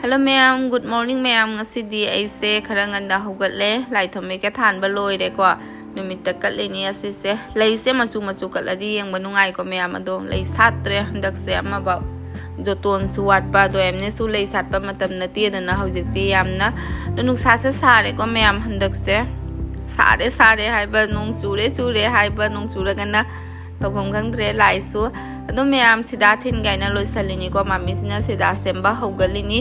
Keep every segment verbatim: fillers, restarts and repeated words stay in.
Hello ꯃꯌꯥꯝ, good morning ꯃꯌꯥꯝ꯫ ꯉꯁꯤꯗꯤ ꯑꯩꯁꯦ ꯈꯔ ꯉꯟꯅ ꯍꯧꯒꯠꯂꯦ, ꯂꯥꯏ ꯊꯥꯎꯃꯩ ꯀꯠ ꯊꯥꯟꯕ ꯂꯣꯏꯔꯦꯀꯣ꯫ ꯅꯨꯃꯤꯠꯇ ꯀꯠꯂꯤꯅꯤ ꯑꯁꯤꯁꯦ꯫ ꯂꯩꯁꯦ ꯃꯆꯨ ꯃꯆꯨ ꯀꯠꯂꯗꯤ ꯌꯦꯡꯕ ꯅꯨꯡꯉꯥꯏꯀꯣ ꯃꯌꯥꯝ꯫ ꯑꯗꯣ ꯂꯩ ꯁꯥꯠꯇ꯭ꯔꯦ ꯍꯟꯗꯛꯁꯦ ꯑꯃꯐꯥꯎ꯫ ꯖꯣꯇꯣꯟꯁꯨ ꯋꯥꯠꯄ, ꯑꯗꯣ ꯑꯦꯝꯅꯦꯁꯨ ꯂꯩ ꯁꯥꯠꯄ ꯃꯇꯝ ꯅꯠꯇꯦꯗꯅ ꯍꯧꯖꯤꯛꯇꯤ ꯌꯥꯝꯅ꯫ ꯑꯗꯣ ꯅꯨꯡꯁꯥꯁꯦ ꯁꯥꯔꯦꯀꯣ ꯃꯌꯥꯝ ꯍꯟꯗꯛꯁꯦ꯫ ꯁꯥꯔꯦ ꯁꯥꯔꯦ ꯍꯥꯏꯕ, ꯅꯣꯡ ꯆꯨꯔꯦ ꯆꯨꯔꯦ ꯍꯥꯏꯕ, ꯅꯣꯡ ꯆꯨꯔꯒꯅ ꯇꯧꯐꯝ ꯈꯪꯗ꯭ꯔꯦ ꯂꯥꯏꯁꯨ꯫ ꯑꯗꯣ ꯃꯌꯥꯝ ꯁꯤꯗꯥ ꯊꯤꯟꯒꯥꯏꯅ ꯂꯣꯏꯁꯜꯂꯤꯅꯤꯀꯣ꯫ ꯃꯥꯃꯤꯁꯤꯅ ꯁꯤꯗꯥ ꯁꯦꯝꯕ ꯍꯧꯒꯠꯂꯤꯅꯤ꯫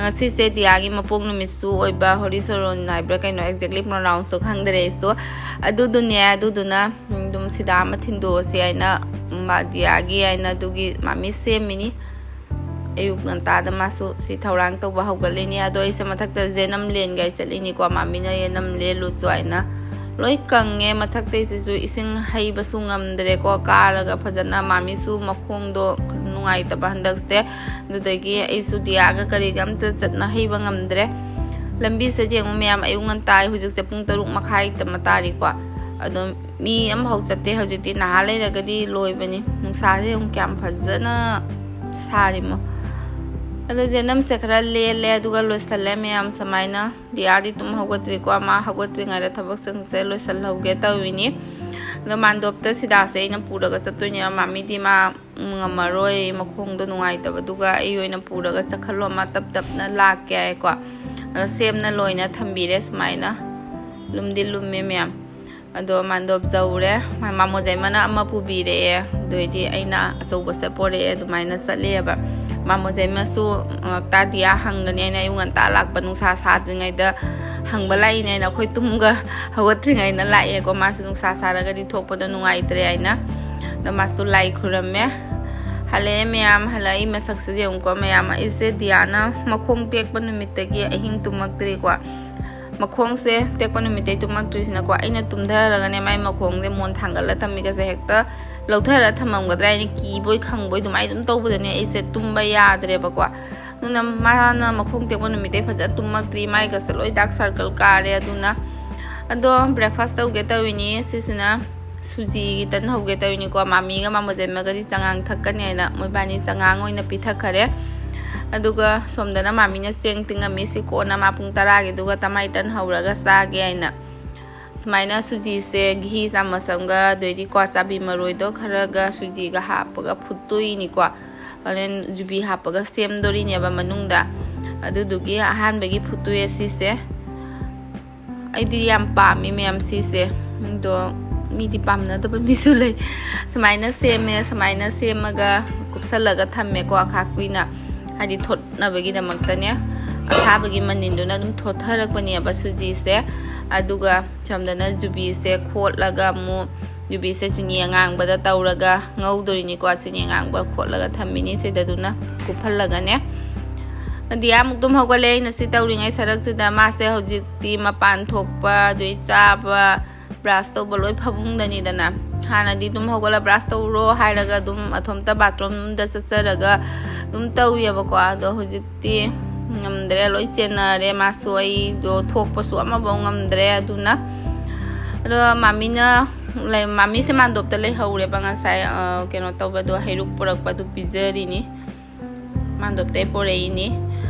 ꯉꯁꯤꯁꯦ ꯗꯤꯌꯥꯒꯤ ꯃꯄꯣꯛ ꯅꯨꯃꯤꯠꯁꯨ ꯑꯣꯏꯕ, ꯍꯣꯔꯤ ꯁꯣꯔꯣꯟ ꯍꯥꯏꯕ꯭ꯔꯥ ꯀꯩꯅꯣ, exactly pronounce ꯁꯨ ꯈꯪꯗ꯭ꯔꯦ ꯑꯩꯁꯨ꯫ ꯑꯗꯨꯗꯨꯅꯦ, ꯑꯗꯨꯗꯨꯅ ꯑꯗꯨꯝ ꯁꯤꯗꯥ ꯑꯃ ꯊꯤꯟꯗꯣꯛꯑꯁꯦ ꯍꯥꯏꯅ, ꯃꯥ ꯗꯤꯌꯥꯒꯤ ꯍꯥꯏꯅ ꯑꯗꯨꯒꯤ ꯃꯥꯃꯤ ꯁꯦꯝꯃꯤꯅꯤ꯫ ꯑꯌꯨꯛ ꯉꯟꯇꯥꯗ ꯃꯥꯁꯨ ꯁꯤ ꯊꯧꯔꯥꯡ ꯇꯧꯕ ꯍꯧꯒꯠꯂꯤꯅꯤ꯫ ꯑꯗꯣ ꯑꯩꯁꯦ ꯃꯊꯛꯇ ꯖꯦꯅꯝ ꯂꯦꯟꯒꯥꯏ ꯆꯠꯂꯤꯅꯤꯀꯣ꯫ ꯃꯥꯃꯤꯅ ꯖꯦꯅꯝ ꯂꯦꯜꯂꯨꯆꯣ ꯍꯥꯏꯅ꯫ ꯂꯣꯏ ꯀꯪꯉꯦ꯫ ꯃꯊꯛꯇꯩꯁꯤꯁꯨ ꯏꯁꯤꯡ ꯍꯩꯕꯁꯨ ꯉꯝꯗ꯭ꯔꯦꯀꯣ꯫ ꯀꯥꯔꯒ ꯐꯖꯅ, ꯃꯥꯃꯤꯁꯨ ꯃꯈꯣꯡꯗꯣ ꯅꯨꯡꯉꯥꯏꯇꯕ ꯍꯟꯗꯛꯁꯦ꯫ ꯑꯗꯨꯗꯒꯤ ꯑꯩꯁꯨ ꯗꯤꯌꯥꯒ ꯀꯔꯤꯒ ꯑꯝꯇ ꯆꯠꯅ ꯍꯩꯕ ꯉꯝꯗ꯭ꯔꯦ꯫ ꯂꯝꯕꯤꯁꯦ ꯌꯦꯡꯉꯨ ꯃꯌꯥꯝ, ꯑꯌꯨꯛ ꯉꯟꯇꯥ, ꯍꯧꯖꯤꯛꯁꯦ ꯄꯨꯡ ꯇꯔꯨꯛ ꯃꯈꯥꯏ ꯇ ꯃꯇꯥꯔꯤꯀꯣ꯫ ꯑꯗꯨꯝ ꯃꯤ ꯑꯃꯐꯥꯎ ꯆꯠꯇꯦ ꯍꯧꯖꯤꯛꯇꯤ꯫ ꯅꯍꯥ ꯂꯩꯔꯒꯗꯤ ꯂꯣꯏꯕꯅꯤ꯫ ꯅꯨꯡꯁꯥꯁꯦ ꯌꯦꯡꯉꯨ ꯀꯌꯥꯝ ꯐꯖꯅ ꯁꯥꯔꯤꯃꯣ꯫ ꯑꯗꯣ ꯖꯦꯅꯝꯁꯦ ꯈꯔ ꯂꯦꯜꯂꯦ, ꯑꯗꯨꯒ ꯂꯣꯏꯁꯜꯂꯦ ꯃꯌꯥꯝ ꯁꯨꯃꯥꯏꯅ꯫ ꯗꯤꯌꯥꯗꯤ ꯇꯨꯝ ꯍꯧꯒꯠꯇ꯭ꯔꯤꯀꯣ꯫ ꯃꯥ ꯍꯧꯒꯠꯇ꯭ꯔꯤꯉꯩꯗ ꯊꯕꯛꯁꯤꯡꯁꯦ ꯂꯣꯏꯁꯜꯍꯧꯒꯦ ꯇꯧꯔꯤꯅꯤ꯫ ꯑꯗꯣ ꯃꯥꯟꯗꯣꯞꯇ ꯁꯤꯗꯥꯁꯦ ꯑꯩꯅ ꯄꯨꯔꯒ ꯆꯠꯇꯣꯏꯅꯦꯕ꯫ ꯃꯥꯃꯤꯗꯤ ꯃꯥ ꯉꯝꯃꯔꯣꯏ, ꯃꯈꯣꯡꯗꯣ ꯅꯨꯡꯉꯥꯏꯇꯕꯗꯨꯒ꯫ ꯑꯩ ꯑꯣꯏꯅ ꯄꯨꯔꯒ ꯆꯠꯈ꯭ꯔꯣ, ꯃꯥ ꯇꯞ ꯇꯞꯅ ꯂꯥꯛꯀꯦ ꯍꯥꯏꯀꯣ꯫ ꯑꯗꯣ ꯁꯦꯝꯅ ꯂꯣꯏꯅ ꯊꯝꯕꯤꯔꯦ ꯁꯨꯃꯥꯏꯅ꯫ ꯂꯨꯝꯗꯤ ꯂꯨꯝꯃꯦ ꯃꯌꯥꯝ꯫ ꯑꯗꯣ ꯃꯥꯟꯗꯣꯞ ꯌꯧꯔꯦ꯫ ꯃꯥ-, ꯃꯥꯃꯣ ꯖꯩꯃꯅ ꯑꯃ ꯄꯨꯕꯤꯔꯛꯑꯦ꯫ ꯑꯗꯨ ꯑꯣꯏꯗꯤ ꯑꯩꯅ ꯑꯆꯧꯕꯁꯦ ꯄꯣꯔꯛꯑꯦ, ꯑꯗꯨꯃꯥꯏꯅ ꯆꯠꯂꯦꯕ꯫ ꯃꯥꯃꯣ ꯖꯩꯃꯁꯨ ꯉꯛꯇꯥ ꯗꯤꯌꯥ ꯍꯪꯒꯅꯤ ꯍꯥꯏꯅ ꯑꯌꯨꯛ ꯉꯟꯇꯥ ꯂꯥꯛꯄ, ꯅꯨꯡꯁꯥ ꯁꯥꯗ꯭ꯔꯤꯉꯩꯗ ꯍꯪꯕ ꯂꯥꯛꯏꯅꯦ ꯍꯥꯏꯅ꯫ ꯑꯩꯈꯣꯏ ꯇꯨꯝꯒ ꯍꯧꯒꯠꯇ꯭ꯔꯤꯉꯩꯗ ꯂꯥꯛꯑꯦꯀꯣ꯫ ꯃꯥꯁꯨ ꯅꯨꯡꯁꯥ ꯁꯥꯔꯒꯗꯤ ꯊꯣꯛꯄꯗꯣ ꯅꯨꯡꯉꯥꯏꯇ꯭ꯔꯦ ꯍꯥꯏꯅ꯫ ꯑꯗꯣ ꯃꯥꯁꯨ ꯂꯥꯏ ꯈꯨꯔꯝꯃꯦ꯫ ꯍꯜꯂꯛꯑꯦ ꯃꯌꯥꯝ, ꯍꯜꯂꯛꯑꯦ꯫ ꯑꯩ ꯃꯁꯛꯁꯤꯗ ꯌꯦꯡꯉꯨꯀꯣ ꯃꯌꯥꯝ꯫ ꯑꯩꯁꯦ ꯗꯤꯌꯥꯅ ꯃꯈꯣꯡ ꯇꯦꯛꯄ ꯅꯨꯃꯤꯠꯇꯒꯤ ꯑꯍꯤꯡ ꯇꯨꯝꯃꯛꯇ꯭ꯔꯤꯀꯣ꯫ ꯃꯈꯣꯡꯁꯦ ꯇꯦꯛꯄ ꯅꯨꯃꯤꯠꯇꯩ ꯇꯨꯝꯃꯛꯇ꯭ꯔꯤꯁꯤꯅꯀꯣ, ꯑꯩꯅ ꯇꯨꯝꯊꯔꯒꯅꯦ ꯃꯥꯏ ꯃꯈꯣꯡꯁꯦ ꯃꯣꯟ ꯊꯥꯡꯒꯠꯂ ꯊꯝꯃꯤꯒꯁꯦ ꯍꯦꯛꯇ ꯂꯧꯊꯔ ꯊꯝꯃꯝꯒꯗ꯭ꯔꯥ ꯍꯥꯏꯅ ꯀꯤꯕꯣꯏ ꯈꯪꯕꯣꯏ ꯑꯗꯨꯃꯥꯏꯅ ꯑꯗꯨꯝ ꯇꯧꯕꯗꯅꯦ ꯑꯩꯁꯦ ꯇꯨꯝꯕ ꯌꯥꯗ꯭ꯔꯦꯕꯀꯣ꯫ ꯑꯗꯨꯅ ꯃꯥꯅ ꯃꯈꯣꯡ ꯇꯦꯛꯄ ꯅꯨꯃꯤꯠꯇꯩ ꯐꯖꯅ ꯇꯨꯝꯃꯛꯇ꯭ꯔꯤ, ꯃꯥꯏꯒꯁꯦ ꯂꯣꯏ dark circle ꯀꯥꯔꯦ꯫ ꯑꯗꯨꯅ ꯑꯗꯣ breakfast ꯇꯧꯒꯦ ꯇꯧꯔꯤꯅꯤ꯫ ꯁꯤꯁꯤꯅ ꯁꯨꯖꯤ ꯇꯟ ꯍꯧꯒꯦ ꯇꯧꯔꯤꯅꯤꯀꯣ꯫ ꯃꯥꯃꯤꯒ ꯃꯥꯃꯣ ꯖꯩꯃꯒꯗꯤ ꯆꯉꯥꯡ ꯊꯛꯀꯅꯤ ꯍꯥꯏꯅ ꯃꯣꯏꯕꯥꯅꯤ ꯆꯉꯥꯡ ꯑꯣꯏꯅ ꯄꯤꯊꯛꯈꯔꯦ꯫ ꯑꯗꯨꯒ ꯁꯣꯝꯗꯅ ꯃꯥꯃꯤꯅ ꯆꯦꯡ ꯇꯤꯡꯉꯝꯃꯤ꯫ ꯁꯤ ꯀꯣꯟꯅ ꯃꯥ ꯄꯨꯡ ꯇꯔꯥꯒꯤꯗꯨꯒ ꯇꯃꯥꯏ ꯇꯟ ꯍꯧꯔꯒ ꯆꯥꯒꯦ ꯍꯥꯏꯅ꯫ ꯁꯨꯃꯥꯏꯅ ꯁꯨꯖꯤꯁꯦ ꯘꯤ ꯆꯥꯃꯁ ꯑꯃꯒ, ꯑꯗꯩꯗꯤ ꯀ꯭ꯋꯥ ꯆꯥꯕꯤ ꯃꯔꯣꯏꯗꯣ ꯈꯔꯒ ꯁꯨꯖꯤꯒ ꯍꯥꯞꯄꯒ ꯐꯨꯠꯇꯣꯏꯅꯤꯀꯣ꯫ ꯍꯣꯔꯦꯟ ꯌꯨꯕꯤ ꯍꯥꯞꯄꯒ ꯁꯦꯝꯗꯣꯔꯤꯅꯦꯕ ꯃꯅꯨꯡꯗ꯫ ꯑꯗꯨꯗꯨꯒꯤ ꯑꯍꯥꯟꯕꯒꯤ ꯐꯨꯠꯇꯣꯛꯑꯦ ꯁꯤꯁꯦ꯫ ꯑꯩꯗꯤ ꯌꯥꯝ ꯄꯥꯝꯃꯤ ꯃꯌꯥꯝ ꯁꯤꯁꯦ꯫ ꯑꯗꯣ ꯃꯤꯗꯤ ꯄꯥꯝꯅꯗꯕ ꯃꯤꯁꯨ ꯂꯩ꯫ ꯁꯨꯃꯥꯏꯅ ꯁꯦꯝꯃꯦ꯫ ꯁꯨꯃꯥꯏꯅ ꯁꯦꯝꯃꯒ ꯀꯨꯞꯁꯜꯂꯒ ꯊꯝꯃꯦꯀꯣ, ꯈꯥ ꯀꯨꯏꯅ, ꯍꯥꯏꯗꯤ ꯊꯣꯠꯅꯕꯒꯤꯗꯃꯛꯇꯅꯦ꯫ ꯑꯁꯥꯕꯒꯤ ꯃꯅꯤꯟꯗꯨꯅ ꯑꯗꯨꯝ ꯊꯣꯠꯊꯔꯛꯄꯅꯦꯕ ꯁꯨꯖꯤꯁꯦ꯫ ꯑꯗꯨꯒ ꯁꯣꯝꯗꯅ ꯌꯨꯕꯤꯁꯦ ꯈꯣꯠꯂꯒ ꯑꯃꯨꯛ ꯌꯨꯕꯤꯁꯦ ꯆꯤꯅꯤ ꯑꯉꯥꯡꯕꯗ ꯇꯧꯔꯒ ꯉꯧꯗꯣꯔꯤꯅꯤꯀꯣ꯫ ꯆꯤꯅꯤ ꯑꯉꯥꯡꯕ ꯈꯣꯠꯂꯒ ꯊꯝꯃꯤꯅꯤ ꯁꯤꯗ, ꯑꯗꯨꯅ ꯀꯨꯞꯍꯜꯂꯒꯅꯦ꯫ ꯗꯤꯌꯥ ꯑꯃꯨꯛ ꯇꯨꯝ ꯍꯧꯒꯠꯂꯦ꯫ ꯑꯩꯅ ꯁꯤ ꯇꯧꯔꯤꯉꯩ ꯁꯔꯛꯁꯤꯗ ꯃꯥꯁꯦ ꯍꯧꯖꯤꯛꯇꯤ ꯃꯄꯥꯟ ꯊꯣꯛꯄ, ꯑꯗꯨꯗꯩ ꯆꯥꯕ, ꯕ꯭ꯔꯥꯁ ꯇꯧꯕ ꯂꯣꯏ ꯐꯃꯨꯡꯗꯅꯤꯗꯅ꯫ ꯍꯥꯟꯅꯗꯤ ꯑꯗꯨꯝ ꯍꯧꯒꯠꯂ ꯕ꯭ꯔꯥꯁ ꯇꯧꯔꯣ ꯍꯥꯏꯔꯒ ꯑꯗꯨꯝ ꯑꯊꯣꯝꯇ ꯕꯥꯊꯔꯨꯝꯗ ꯆꯠꯆꯔꯒ ꯑꯗꯨꯝ ꯇꯧꯋꯦꯕꯀꯣ꯫ ꯑꯗꯣ ꯍꯧꯖꯤꯛꯇꯤ ꯉꯝꯗ꯭ꯔꯦ, ꯂꯣꯏ ꯆꯦꯟꯅꯔꯦ꯫ ꯃꯥꯁꯨ ꯑꯩꯗꯣ ꯊꯣꯛꯄꯁꯨ ꯑꯃꯐꯥꯎ ꯉꯝꯗ꯭ꯔꯦ꯫ ꯑꯗꯨꯅ ꯑꯗꯣ ꯃꯥꯃꯤꯅ ꯂꯩ-, ꯃꯥꯃꯤꯁꯦ ꯃꯥꯟꯗꯣꯞꯇ ꯂꯩꯍꯧꯔꯦꯕ ꯉꯁꯥꯏ, ꯑ, ꯀꯩꯅꯣ ꯇꯧꯕꯗꯣ, ꯍꯩꯔꯨꯛ ꯄꯨꯔꯛꯄꯗꯣ ꯄꯤꯖꯔꯤꯅꯤ꯫ ꯃꯥꯟꯗꯣꯞꯇꯩ ꯄꯨꯔꯛꯏꯅꯤ꯫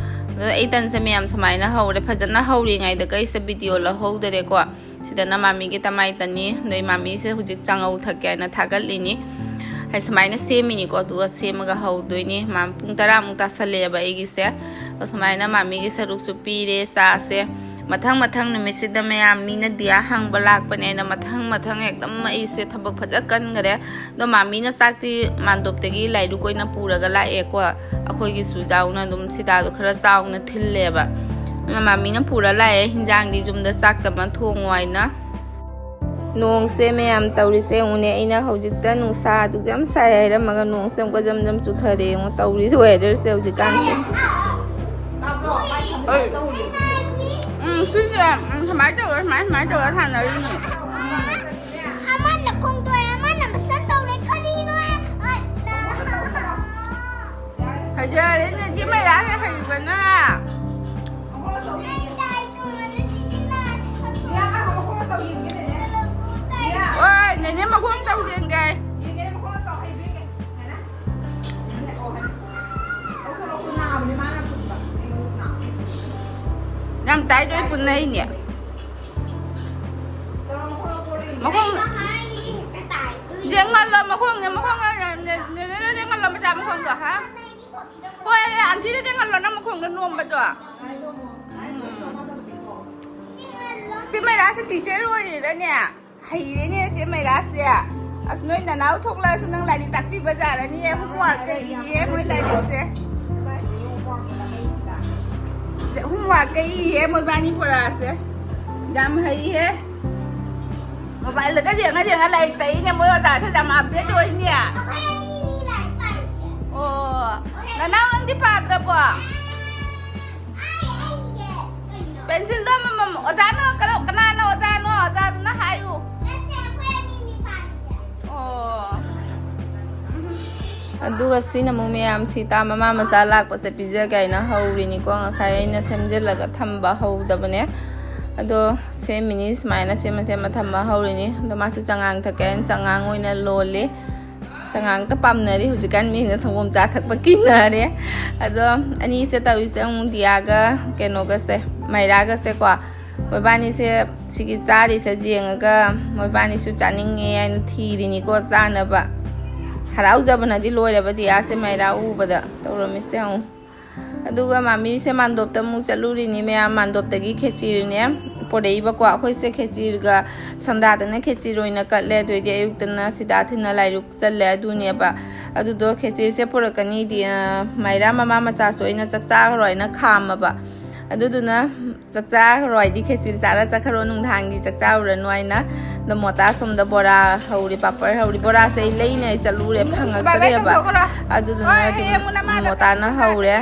ꯑꯗꯣ ꯑꯩ ꯇꯟꯁꯦ ꯃꯌꯥꯝ ꯁꯨꯃꯥꯏꯅ ꯍꯧꯔꯦ꯫ ꯐꯖꯅ ꯍꯧꯔꯤꯉꯩꯗ ꯑꯩꯁꯦ ꯚꯤꯗꯤꯑꯣ ꯂꯧꯍꯧꯗꯔꯦꯀꯣ꯫ ꯁꯤꯗꯅ ꯃꯥꯃꯤꯒꯤ ꯇꯃꯥꯏ ꯇꯟꯅꯤ꯫ ꯅꯣꯏ ꯃꯥꯃꯤꯁꯦ ꯍꯧꯖꯤꯛ ꯆꯥꯉꯧ ꯊꯛꯀꯦ ꯍꯥꯏꯅ ꯊꯥꯒꯠꯂꯤꯅꯤ꯫ ꯍꯥꯏ ꯁꯨꯃꯥꯏꯅ ꯁꯦꯝꯃꯤꯅꯤꯀꯣ꯫ ꯑꯗꯨꯒ ꯁꯦꯝꯃꯒ ꯍꯧꯗꯣꯏꯅꯤ꯫ ꯃꯥ ꯄꯨꯡ ꯇꯔꯥꯃꯨꯛ ꯇꯥꯁꯜꯂꯛꯑꯦꯕ ꯑꯩꯒꯤꯁꯦ꯫ ꯑꯗꯣ ꯁꯨꯃꯥꯏꯅ ꯃꯥꯃꯤꯒꯤ ꯁꯔꯨꯛꯁꯨ ꯄꯤꯔꯦ ꯆꯥꯁꯦ꯫ ꯃꯊꯪ ꯃꯊꯪ ꯅꯨꯃꯤꯠꯁꯤꯗ ꯃꯌꯥꯝ ꯃꯤꯅ ꯗꯤꯌꯥ ꯍꯪꯕ ꯂꯥꯛꯄꯅꯦꯅ ꯃꯊꯪ ꯃꯊꯪ ꯍꯦꯛꯇ ꯑꯩꯁꯦ ꯊꯕꯛ ꯐꯖ ꯀꯟꯈꯔꯦ꯫ ꯑꯗꯣ ꯃꯥꯃꯤꯅ ꯆꯥꯛꯇꯤ ꯃꯥꯟꯗꯣꯞꯇꯒꯤ ꯂꯥꯏꯔꯨꯛ ꯑꯣꯏꯅ ꯄꯨꯔꯒ ꯂꯥꯛꯑꯦꯀꯣ꯫ ꯑꯩꯈꯣꯏꯒꯤꯁꯨ ꯌꯥꯎꯅ ꯑꯗꯨꯝ ꯁꯤꯗꯥꯗꯣ ꯈꯔ ꯆꯥꯎꯅ ꯊꯤꯜꯂꯦꯕ꯫ ꯑꯗꯨꯅ ꯃꯥꯃꯤꯅ ꯄꯨꯔ ꯂꯥꯛꯑꯦ꯫ ꯍꯤꯟꯖꯥꯡꯗꯤ ꯌꯨꯝꯗ ꯆꯥꯛꯇꯃ ꯊꯣꯡꯉꯣ ꯍꯥꯏꯅ꯫ ꯅꯣꯡꯁꯦ ꯃꯌꯥꯝ ꯇꯧꯔꯤꯁꯦ ꯌꯦꯡꯉꯨꯅꯦ꯫ ꯑꯩꯅ ꯍꯧꯖꯤꯛꯇ ꯅꯨꯡꯁꯥ ꯑꯗꯨꯛ ꯌꯥꯝ ꯁꯥꯏ ꯍꯥꯏꯔꯝꯃꯒ ꯅꯣꯡꯁꯦ ꯑꯃꯨꯛꯀ ꯖꯝ ꯖꯝ ꯆꯨꯊꯔꯦ꯫ ꯌꯦꯡꯉꯨ ꯇꯧꯔꯤꯁꯦ weatherꯁꯦ ꯍꯧꯖꯤꯛꯀꯥꯟꯁꯦ꯫ ꯎꯝ, ꯁꯤꯁꯦ, ꯎꯝ, ꯁꯨꯃꯥꯏꯅ ꯇꯧꯔ, ꯁꯨꯃꯥꯏꯅ, ꯁꯨꯃꯥꯏꯅ ꯇꯧꯔ ꯁꯥꯟꯅꯔꯤꯅꯦ꯫ ꯑꯃꯅ ꯈꯣꯡ ꯇꯣꯛꯑꯦ, ꯑꯃꯅ ꯃꯁꯝ ꯇꯧꯔꯦ꯫ ꯀꯔꯤꯅꯣ? ꯍꯩꯖꯔꯦꯅꯦ, ꯁꯤ ꯃꯩꯔꯥꯁꯦ ꯍꯩꯕꯅ꯫ ꯍꯣꯏ, ꯅꯦꯅꯦ ꯃꯈꯣꯡ ꯇꯧ ꯌꯦꯡꯒꯦ꯫ ꯌꯥꯝ ꯇꯥꯏꯗꯣꯏ ꯄꯨꯟꯅꯩꯅꯦ꯫ ꯃꯈꯣꯡ ꯌꯦꯡꯍꯜꯂꯣ, ꯃꯈꯣꯡꯁꯦ, ꯃꯈꯣꯡ ꯌꯦꯡꯍꯜꯂꯣ, ꯃꯆꯥ ꯃꯈꯣꯡꯗꯣ, ꯍꯥ? ꯍꯣꯏ, ꯑꯟꯇꯤꯗ ꯌꯦꯡꯍꯜꯂꯣ, ꯅꯪ ꯃꯈꯣꯡꯗꯣ ꯅꯣꯝꯕꯗꯣ꯫ ꯁꯤ ꯃꯩꯔꯥꯁꯦ ꯇꯤꯆꯔ ꯑꯣꯏꯔꯤꯔꯅꯦ? ꯍꯩꯔꯦꯅꯦ ꯁꯦ ꯃꯩꯔꯥꯁꯦ꯫ ꯑꯁ, ꯅꯣꯏ ꯅꯅꯥꯎ ꯊꯣꯛꯂꯛꯑꯁꯨ ꯅꯪ ꯂꯥꯏꯔꯤꯛ ꯇꯥꯛꯄꯤꯕ ꯌꯥꯔꯅꯤꯌꯦ꯫ ꯍꯣꯝꯋꯥꯔꯛꯀ ꯏꯌꯦ ꯃꯣꯏ ꯂꯥꯏꯔꯤꯛꯁꯦ꯫ ꯍꯣꯝꯋꯥꯔꯛꯀ ꯏꯌꯦ ꯃꯣꯏꯕꯥꯅꯤ ꯄꯨꯔꯥꯁꯦ꯫ ꯌꯥꯝ ꯍꯩꯍꯦ꯫ ꯃꯣꯕꯥꯏꯜꯗꯒ ꯌꯦꯡꯉ ꯌꯦꯡꯉ ꯂꯥꯏꯔꯤꯛ ꯇꯥꯛꯏꯅꯦ ꯃꯣꯏ ꯑꯣꯖꯥꯁꯦ, ꯌꯥꯝ ꯑꯞꯗꯦꯠ ꯑꯣꯏꯅꯦ꯫ ꯑꯣ, ꯅꯅꯥꯎ ꯅꯪꯗꯤ ꯄꯥꯗ꯭ꯔꯕꯣ? ꯄꯦꯟꯁꯤꯜꯗꯣ ꯑꯃꯃꯝ ꯑꯣꯖꯥꯅ ꯀꯔꯝ-, ꯀꯅꯥꯅ ꯑꯣꯖꯥꯅꯣ? ꯑꯣꯖꯥꯗꯨꯅ ꯍꯥꯏꯌꯨ꯫ ꯑꯣ꯫ ꯑꯗꯨꯒ ꯁꯤꯅ ꯑꯃꯨꯛ ꯃꯌꯥꯝ ꯁꯤꯇꯥ ꯃꯃꯥ ꯃꯆꯥ ꯂꯥꯛꯄꯁꯦ ꯄꯤꯖꯒꯦ ꯍꯥꯏꯅ ꯍꯧꯔꯤꯅꯤꯀꯣ꯫ ꯉꯁꯥꯏ ꯑꯩꯅ ꯁꯦꯝꯖꯤꯜꯂꯒ ꯊꯝꯕ ꯍꯧꯗꯕꯅꯦ꯫ ꯑꯗꯣ ꯁꯦꯝꯃꯤꯅꯤ, ꯁꯨꯃꯥꯏꯅ ꯁꯦꯝꯃ ꯁꯦꯝꯃ ꯊꯝꯕ ꯍꯧꯔꯤꯅꯤ꯫ ꯑꯗꯣ ꯃꯥꯁꯨ ꯆꯉꯥꯡ ꯊꯛꯀꯦ ꯍꯥꯏꯅ ꯆꯉꯥꯡ ꯑꯣꯏꯅ ꯂꯣꯜꯂꯤ꯫ ꯆꯉꯥꯡꯇ ꯄꯥꯝꯅꯔꯤ ꯍꯧꯖꯤꯛꯀꯥꯟ ꯃꯤꯁꯤꯡꯅ, ꯁꯪꯒꯣꯝ ꯆꯥ ꯊꯛꯄ ꯀꯤꯅꯔꯦ꯫ ꯑꯗꯣ ꯑꯅꯤꯁꯦ ꯇꯧꯔꯤꯁꯦ ꯑꯃꯨꯛ ꯗꯤꯌꯥꯒ ꯀꯩꯅꯣꯒꯁꯦ, ꯃꯩꯔꯥꯒꯁꯦꯀꯣ, ꯃꯣꯏꯕꯥꯅꯤꯁꯦ ꯁꯤꯒꯤ ꯆꯥꯔꯤꯁꯦ ꯌꯦꯡꯉꯒ ꯃꯣꯏꯕꯥꯅꯤꯁꯨ ꯆꯥꯅꯤꯡꯉꯦ ꯍꯥꯏꯅ ꯊꯤꯔꯤꯅꯤꯀꯣ ꯆꯥꯅꯕ꯫ ꯍꯔꯥꯎꯖꯕꯅꯗꯤ ꯂꯣꯏꯔꯕ ꯗꯤꯌꯥꯁꯦ ꯃꯩꯔꯥ ꯎꯕꯗ꯫ ꯇꯧꯔꯝꯃꯤꯁꯦ ꯌꯦꯡꯉꯨ꯫ ꯑꯗꯨꯒ ꯃꯥꯃꯤꯁꯦ ꯃꯥꯟꯗꯣꯞꯇ ꯑꯃꯨꯛ ꯆꯠꯂꯨꯔꯤꯅꯤ ꯃꯌꯥꯝ꯫ ꯃꯥꯟꯗꯣꯞꯇꯒꯤ ꯈꯦꯆꯤꯔꯤꯅꯦ ꯄꯨꯔꯛꯏꯕꯀꯣ꯫ ꯑꯩꯈꯣꯏꯁꯦ ꯈꯦꯆꯤꯔꯒ ꯁꯟꯗꯥꯗꯅ ꯈꯦꯆꯤꯔ ꯑꯣꯏꯅ ꯀꯠꯂꯦ꯫ ꯑꯗꯨꯏꯗꯤ ꯑꯌꯨꯛꯇꯅ ꯁꯤꯗꯥ ꯊꯤꯟꯅ ꯂꯥꯏꯔꯨꯛ ꯆꯠꯂꯦ ꯑꯗꯨꯅꯦꯕ꯫ ꯑꯗꯨꯗꯣ ꯈꯦꯆꯤꯔꯁꯦ ꯄꯨꯔꯛꯀꯅꯤꯗꯤ, ꯑ, ꯃꯩꯔꯥ ꯃꯃꯥ ꯃꯆꯥꯁꯨ ꯑꯩꯅ ꯆꯥꯛ ꯆꯥꯈ꯭ꯔꯣ ꯍꯥꯏꯅ ꯈꯥꯝꯃꯕ꯫ ꯑꯗꯨꯗꯨꯅ ꯆꯥꯛ ꯆꯥꯈ꯭ꯔꯣ ꯍꯥꯏꯗꯤ ꯈꯦꯆꯤꯔ ꯆꯥꯔ ꯆꯠꯈ꯭ꯔꯣ, ꯅꯨꯡꯗꯥꯡꯒꯤ ꯆꯥꯛ ꯆꯥꯔꯨꯔꯅꯨ ꯍꯥꯏꯅ꯫ ꯑꯗꯣ ꯃꯣꯇꯥ ꯁꯣꯝꯗ ꯕꯣꯔꯥ ꯍꯧꯔꯤ, ꯄꯥꯄꯔ ꯍꯧꯔꯤ꯫ ꯕꯣꯔꯥꯁꯦ ꯑꯩ ꯂꯩꯅ ꯑꯩ ꯆꯠꯂꯨꯔꯦ, ꯐꯪꯉꯛꯇ꯭ꯔꯦꯕ꯫ ꯑꯗꯨꯗꯨꯅ ꯑꯗꯨꯝ ꯃꯣꯇꯥꯅ ꯍꯧꯔꯦ꯫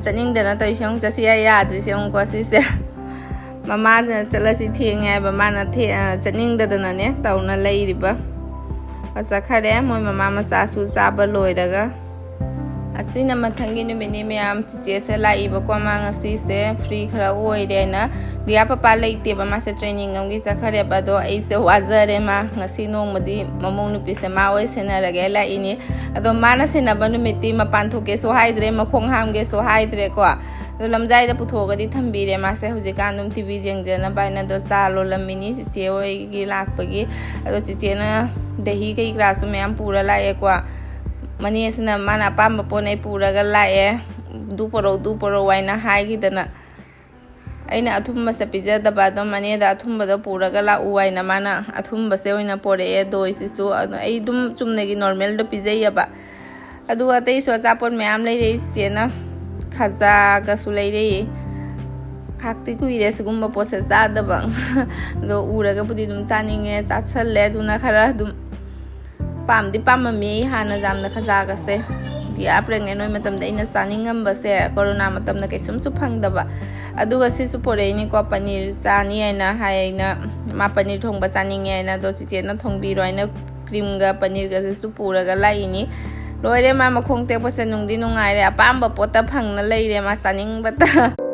ꯆꯠꯅꯤꯡꯗꯅ ꯇꯧꯔꯤꯁꯦ ꯑꯃꯨꯛ ꯀꯣ ꯁꯤꯁꯦ꯫ ꯃꯃꯥꯅ ꯆꯠꯂꯁꯤ ꯊꯦꯡꯉꯦ ꯍꯥꯏꯕ, ꯃꯥꯅ ꯊꯦ-, ꯑ, ꯆꯠꯅꯤꯡꯗꯗꯅꯅꯦ ꯇꯧꯅ ꯂꯩꯔꯤꯕ꯫ ꯑ, ꯆꯠꯈꯔꯦ ꯃꯣꯏ ꯃꯃꯥ ꯃꯆꯥꯁꯨ ꯆꯥꯕ ꯂꯣꯏꯔꯒ꯫ ꯑꯁꯤꯅ ꯃꯊꯪꯒꯤ ꯅꯨꯃꯤꯠꯅꯤ ꯃꯌꯥꯝ꯫ ꯆꯤꯆꯦꯁꯦ ꯂꯥꯛꯏꯕꯀꯣ, ꯃꯥ ꯉꯁꯤꯁꯦ ꯐ꯭ꯔꯤ ꯈꯔ ꯑꯣꯏꯔꯦꯅ꯫ ꯗꯤꯌꯥ ꯄꯄꯥ ꯂꯩꯇꯦꯕ, ꯃꯥꯁꯦ ꯇ꯭ꯔꯦꯅꯤꯡ ꯑꯃꯒꯤ ꯆꯠꯈꯔꯦꯕ꯫ ꯑꯗꯣ ꯑꯩꯁꯦ ꯋꯥꯖꯔꯦ, ꯃꯥ ꯉꯁꯤ ꯅꯣꯡꯃꯗꯤ ꯃꯃꯧ ꯅꯨꯄꯤꯁꯦ ꯃꯥ ꯑꯣꯏ ꯁꯦꯟꯅꯔꯒꯦ ꯂꯥꯛꯏꯅꯤ꯫ ꯑꯗꯣ ꯃꯥꯅ ꯁꯦꯟꯅꯕ ꯅꯨꯃꯤꯠꯇꯤ ꯃꯄꯥꯟ ꯊꯣꯛꯀꯦꯁꯨ ꯍꯥꯏꯗ꯭ꯔꯦ, ꯃꯈꯣꯡ ꯍꯥꯝꯒꯦꯁꯨ ꯍꯥꯏꯗ꯭ꯔꯦꯀꯣ꯫ ꯑꯗꯣ ꯂꯝꯖꯥꯏꯗ ꯄꯨꯊꯣꯛꯑꯒꯗꯤ ꯊꯝꯕꯤꯔꯦ꯫ ꯃꯥꯁꯦ ꯍꯧꯖꯤꯛꯀꯥꯟ ꯑꯗꯨꯝ ꯇꯤꯚꯤ ꯌꯦꯡꯖꯅꯕ ꯍꯥꯏꯅ꯫ ꯑꯗꯣ ꯆꯥ ꯂꯣꯜꯂꯝꯃꯤꯅꯤ ꯆꯤꯆꯦ ꯍꯣꯏꯒꯤ ꯂꯥꯛꯄꯒꯤ꯫ ꯑꯗꯣ ꯆꯤꯆꯦꯅ ꯗꯍꯤ ꯀꯩ ꯀꯔꯥꯁꯨ ꯃꯌꯥꯝ ꯄꯨꯔ ꯂꯥꯛꯑꯦꯀꯣ꯫ ꯃꯅꯦꯁꯤꯅ ꯃꯥꯅ ꯑꯄꯥꯝꯕ ꯄꯣꯠ ꯑꯩ ꯄꯨꯔꯒ ꯂꯥꯛꯑꯦ, "ꯑꯗꯨ ꯄꯣꯔꯛꯎ, ꯑꯗꯨ ꯄꯣꯔꯛꯎ" ꯍꯥꯏꯅ ꯍꯥꯏꯈꯤꯗꯅ꯫ ꯑꯩꯅ ꯑꯊꯨꯝꯕꯁꯦ ꯄꯤꯖꯗꯕ, ꯑꯗꯨꯝ ꯃꯅꯦꯗ ꯑꯊꯨꯝꯕꯗꯣ ꯄꯨꯔꯒ ꯂꯥꯛꯎ ꯍꯥꯏꯅ ꯃꯥꯅ ꯑꯊꯨꯝꯕꯁꯦ ꯑꯣꯏꯅ ꯄꯣꯔꯛꯑꯦ꯫ ꯗꯣꯏꯁꯤꯁꯨ ꯑꯗꯣ ꯑꯩ ꯑꯗꯨꯝ ꯆꯨꯝꯅꯒꯤ ꯅꯣꯔꯃꯦꯜꯗꯣ ꯄꯤꯖꯩꯌꯦꯕ꯫ ꯑꯗꯨꯒ ꯑꯇꯩꯁꯨ ꯑꯆꯥꯄꯣꯠ ꯃꯌꯥꯝ ꯂꯩꯔꯛꯏ ꯆꯤꯆꯦꯅ꯫ ꯈꯖꯥꯒꯁꯨ ꯂꯩꯔꯛꯏ꯫ ꯈꯥꯛꯇꯤ ꯀꯨꯏꯔꯦ ꯁꯤꯒꯨꯝꯕ ꯄꯣꯠꯁꯦ ꯆꯥꯗꯕ꯫ ꯑꯗꯣ ꯎꯔꯒꯕꯨꯗꯤ ꯑꯗꯨꯝ ꯆꯥꯅꯤꯡꯉꯦ, ꯆꯥꯁꯜꯂꯦ꯫ ꯑꯗꯨꯅ ꯈꯔ ꯑꯗꯨꯝ ꯄꯥꯝꯗꯤ ꯄꯥꯝꯃꯝꯃꯤ ꯑꯩ ꯍꯥꯟꯅ ꯌꯥꯝꯅ ꯈꯖꯥꯒꯁꯦ꯫ ꯗꯤꯌꯥ pregnant ꯑꯣꯏ ꯃꯇꯝꯗ ꯑꯩꯅ ꯆꯥꯅꯤꯡꯉꯝꯕꯁꯦ, ꯀꯣꯔꯣꯅꯥ ꯃꯇꯝꯗ ꯀꯩꯁꯨꯝꯁꯨ ꯐꯪꯗꯕ꯫ ꯑꯗꯨꯒ ꯁꯤꯁꯨ ꯄꯣꯔꯛꯏꯅꯤꯀꯣ, ꯄꯅꯤꯔ ꯆꯥꯅꯤ ꯍꯥꯏꯅ ꯍꯥꯏ꯫ ꯑꯩꯅ ꯃꯥ ꯄꯅꯤꯔ ꯊꯣꯡꯕ ꯆꯥꯅꯤꯡꯉꯦ ꯍꯥꯏꯅ, ꯑꯗꯣ ꯆꯤꯆꯦꯅ ꯊꯣꯡꯕꯤꯔꯣ ꯍꯥꯏꯅ ꯀ꯭ꯔꯤꯝꯒ ꯄꯅꯤꯔꯒꯁꯤꯁꯨ ꯄꯨꯔꯒ ꯂꯥꯛꯏꯅꯤ꯫ ꯂꯣꯏꯔꯦ, ꯃꯥ ꯃꯈꯣꯡ ꯇꯦꯛꯄꯁꯦ ꯅꯨꯡꯗꯤ ꯅꯨꯡꯉꯥꯏꯔꯦ꯫ ꯑꯄꯥꯝꯕ ꯄꯣꯠꯇ ꯐꯪꯅ ꯂꯩꯔꯦ ꯃꯥ ꯆꯥꯅꯤꯡꯕꯇ꯫